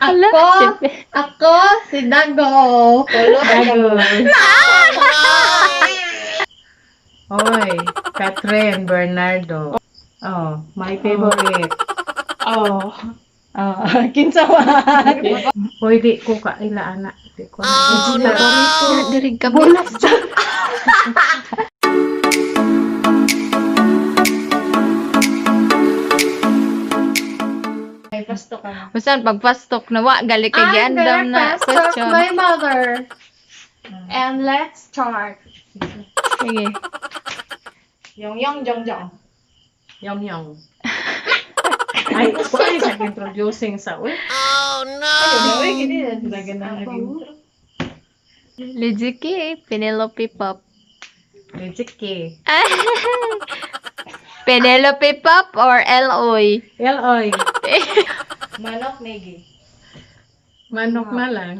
Ako, ako, si Dago. Dago. Oy, Catherine Bernardo. Oh, my favorite. Oh. Ah, kinsa man. Hoy, di ko kaila ana. Di ko na. Oh, no. Diri kami. Ay, pasto ka. Usan pagpastok na wa gali kay I'm giandam gonna na fast talk question. my mother. And let's start. Sige. Yong yong jong jong. Yong yong. Ay, ko ay sa introducing sa uy. Ay, oy, gini na talaga na nag-intro. Lijiki, Penelope Pop. Riziki. Penelope Pop or Eloy? Eloy. Manok Megi. Manok na lang.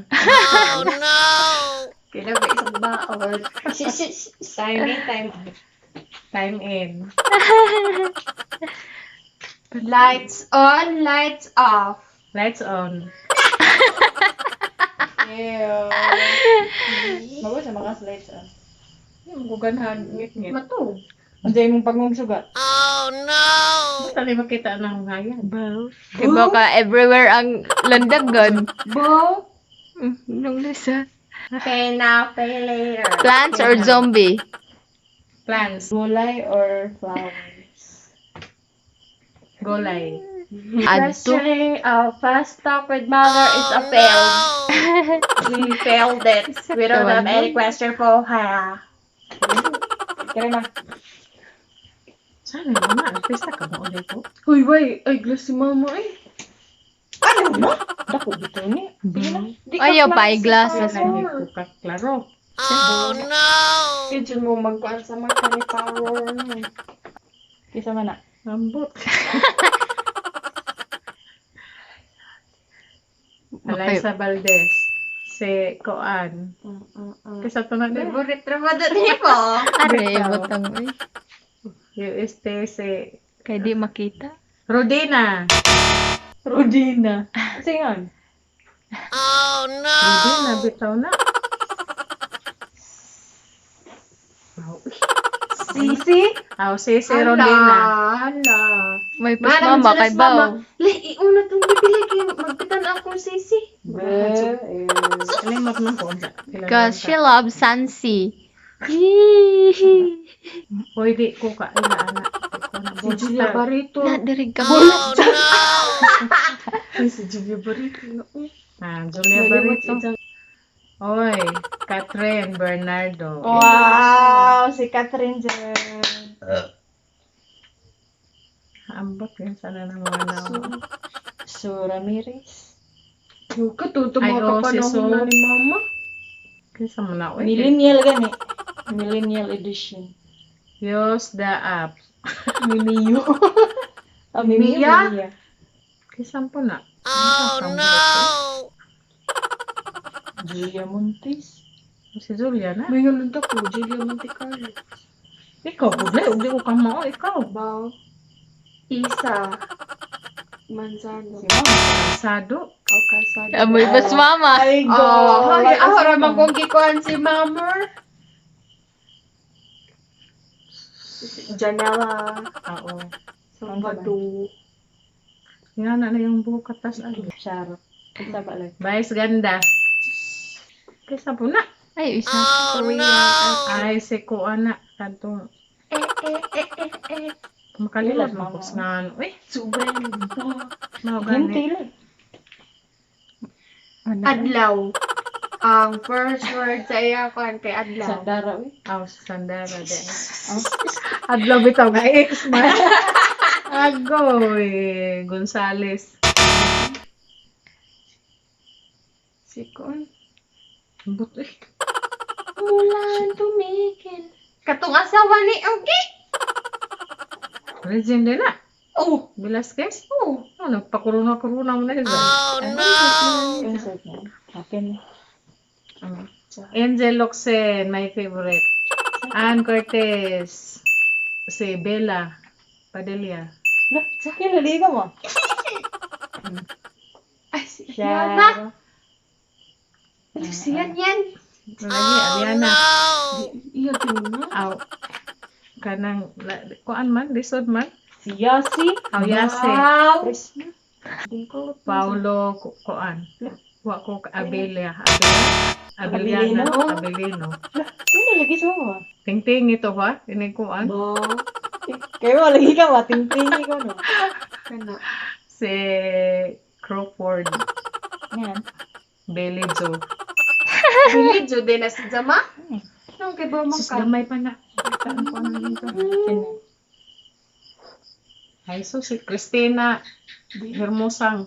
Kailan ba isang baon? Time in, time out. Time in. Lights on, lights off. Lights on. Ew. Mago sa mga slides ah. Yung guganhan, ngit-ngit. Mato. Andiyan mong pangong sugat. Basta na makita ng hayan. Diba ka everywhere ang landagon? Bo. Nung nasa. Pay now, pay later. Plants or zombie? Plants. Gulay or flowers? Golay. Adto. Questioning a fast talk with mother is a fail. We failed it. We don't have any question for her. Kaya na. Sana yun na. Artista ka mo ulit ko. Uy, way. Ay, glass si mama eh. Ano na? Dako dito ni. Sige na. Di ka Ayaw pa, klase, glasses. Sana hindi ko kaklaro. Kaya mo magkuan sa mga ni power. Kisa man na. Ambot. Eliza Valdez. Si Koan. Kasi ito na din. Favorite ra ba dali po? Are, butang uy. UST si Kay di makita. Rodina. Rodina. Singon. Rodina, bitaw na. Aw, Sisi? Aw, si Rodina. Hala. May pas Manang mama sila kay sa mama. Bao. Lay, iuna tong bibili kay magpitan akong sisi. Kalimot man ko. Cause she loves Sansi. Hoy, di ko kaila ana. Di ko na Si Julia Barreto. Na diri kami. Ay, si Julia Barreto. Ah, Julia Barreto. Oy, Catherine Bernardo. Wow! Si Catherine Jen. Ambot yun sana ng mga nawa. Su Ramirez. Huka to, Ay, oh, si panahon Su. na ni mama. Kaysa mo na, oy. Millennial gani. Millennial edition. Use the app. Mimiyo. Ah, Mimiyo. Mia? Mimiya. Kaysa po na. Oh, no! Julia Montes. Si Julia na. May nalunta ko, Julia Monte Carlo. Ikaw, bugay. Ugdi ko kamao. Ikaw. Bao. Isa. Manzano. Si Mama. Sado. O Casado. Amoy pas mama. Ay, go! Oh, ay, ako ra man kong gikuan si mama. Janela. Oo. Salvador. Nga na na yung buhok katas. Ay. Charot. Isa ba lang? Vice ganda. Kaysa po na. Ay, isa. Ay, si Kuana. Kadtong Eh, eh, eh, eh, eh. makalimot Ilan, man ko mama? sa nga. Uy, Suben. mao gani. Hinti lang. Ano? Adlaw. Ang first word sa iya kuan kay Adlaw. Sandara, uy. Aw, si Sandara din. Adlaw bitaw nga ex man. Agoy, Gonzales. Si kuan. Ambot eh. Mulan tumigil. Katong asawa ni Ogi. Legend din na. Oh, Velasquez? oh. Oh, nagpakuruna-kuruna mo na yun. Yung suit na. Akin. Angel Locsin, my favorite. Ann Cortez. Si Bella Padilla. La, sa kilaliga mo. Ay, si Siya. Ariana. Ano siya yan? Lagi, Ariana. Iya, tingnan. Aw. Kanang, kuan man, lisod man. Si Yasi. Aw, Yase. Wow. Paulo, kuan. Wa ko ka- Abelia. Abelia? Abeliana. Abelino. Abelino. Sino lagi sa mama? Tingting ito ha? Ini kuan. Ba. Kayo lagi ka ba? Tingtingi ko no. Kana. Si Crawford. Yan. Billy Joe. Dili jud din na si Jama. Nung kay ba man Sus, ka? gamay pa na. Kitaan ko na dito. Ay, so si Christina Hermosang.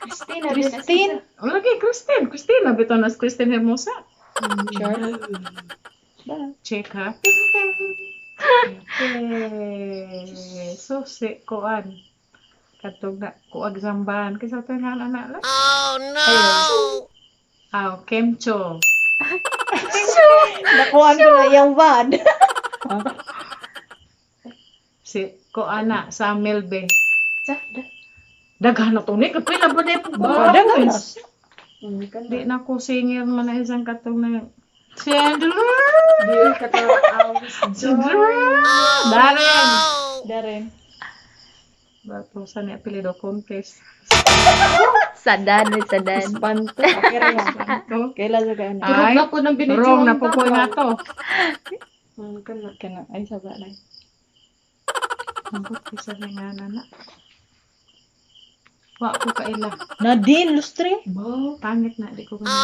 Christina din na si Christine. Oh, lagi, Christine. Christina, bitaw na si Christine Hermosa. Sure. Ba. Check ha. Ting, ting. Okay. So, si Kuan. Katog na, kuag zamban. Kaysa ito nga anak lang. Ayun. Aw, Kemcho. Nakuhaan ko na iyang van. Si Kuana, sa Melbe. Sa. Daghan na to ni. Kapila ba na po? Ba, daghan na. Di na ko singer man na isang katong na Chandler! Dili ka to. Chandler! Darren! Darren. Bato sa ni apelido contest. Sadan, eh, sadan. Espanto. Okay ra ba? To. Kaila sa kaano. Ay, na po ng binidyo. wrong na po ko nga to. Kana kana ay saba na. Ambot isa na nga na na. Wa ko kaila. Nadine Lustre. Pangit na di ko ganyan.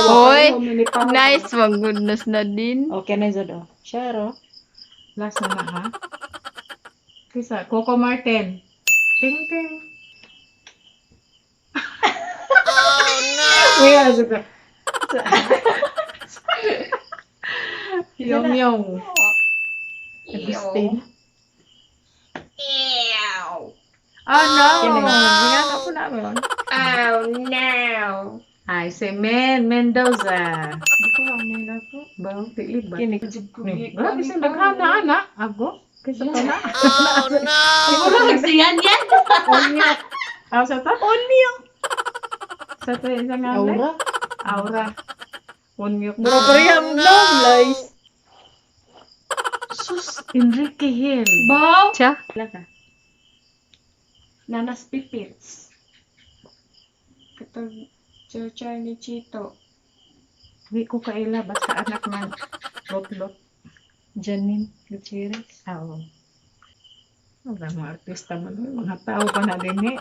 Oy, nice one goodness Nadine. Okay na jud oh. Sharo. Last na na ha. Kisa Coco Martin. Ting ting. Oh no. Wait, asa ka. Yong yong. Agustin. Ew. Oh no. Kini. Nga na po na ron. Oh no. Ay, si Men Mendoza. Di ko nila po. Bang pili ba? Kini. Ni, grabe sa daghana ana. Ago. Kisa pa na. Siguro nagsiyan yan. Onyok. Aw sa ta? Onyok. Sa ta isang nga Aura. Aura. Onyok. Bro, parehang long lies. Sus, Enrique Hill. Baw. Cha? Wala ka. Nanas Pipits. Katong Churcher ni Chito. Di ko kaila basta anak ng Lotlot. Janine Gutierrez. Aw. Wala mga artista man. Uy, mga tao pa na din eh.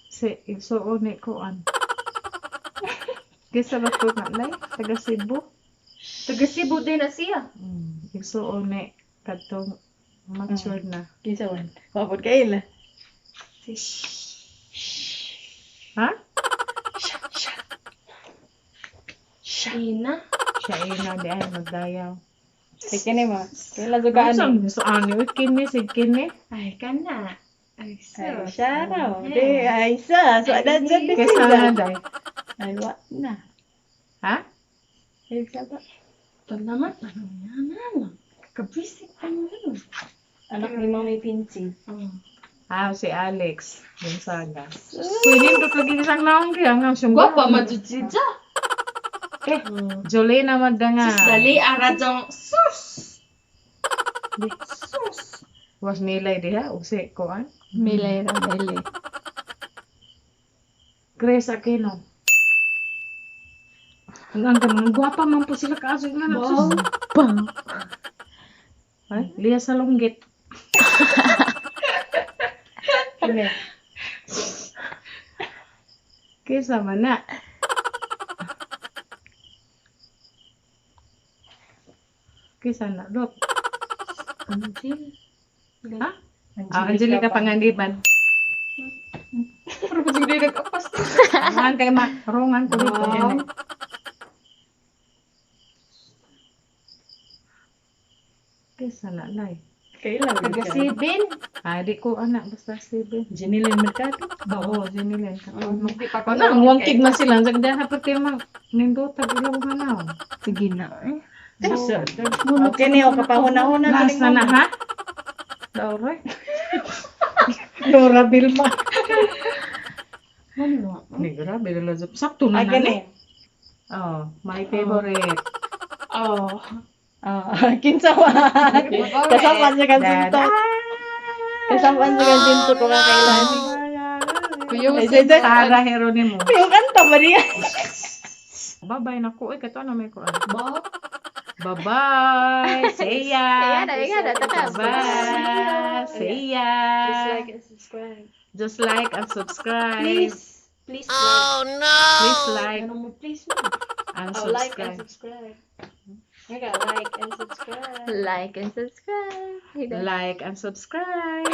Si igsuon ni Kuan. Kisa ba ko na lay? Taga Cebu. Taga Cebu din na siya. Igsuon ni kadtong matured na. Kinsa man? Mapod kaila. Si Ha? Ina. Siya ina di ay magdayaw. Kay kini ma. Kaila jud ka Ano ano. sa ani? Uy, kini si kini. Ay, kana. Ay, Ay, sus. Sharo. Di ay sa. So ada jud di Kesa sila. na day. Ay wa na. Ha? Ay saba. Ito naman, ano yan, ano? Kabisik pa mo. Anak ni Mami Pinchi. Oh. Ah, si Alex Gonzaga. Uy, nindot lagi isang naong kaya nga siyang Gwapa, madjudjidja. Eh, Jolena Magdanga. Sus, dali, ara jong, sus! Sus! Was nilay diha o si Kuan. Milay ra, milay. Grace Aquino. Ang ang ganun, gwapa man po sila kaaso nga na. Wow. Sus. Bang. Ay, Lia Salonggit. Kini. Kisa man na. Kisa na, Dot. Angel. Ha? Ah, Angelica Panganiban. Pero kung hindi nag-apas. Rongan kay ma, rongan ko dito. Wow. Kisa na, lay. Kaila Taga Sibin. Ah, di ko anak basta Steven. Janine Mercado. Oo, Jenilyn. Hindi pa ko Wala, ang wangkig man sila. Ang sagda pati man. Nindota, ilong hanaw. Sige na eh. Okay ni o kapahuna-huna Last na na, ha? Dora. Dora Vilma. Grabe na lang. Sakto na Ah, na gani. ni. Oh, my favorite. Oh. Ah, kinsa man. Kasamaan sa kansinto. Kasamaan sa kansinto ko kakailan. Kuya, Ay, ay, ay. Sarah Geronimo. Yung kanta ba niya? Bye-bye na ko. Uy, kato na may ko. Bye-bye. See ya. Ayan na, ayan na, taka. Bye. See ya. Just like and subscribe. Just like and subscribe. Please. Please like. Please like Ano mo, please mo. and Oh, like and subscribe. subscribe. I got like and subscribe. Like and subscribe. Like and subscribe.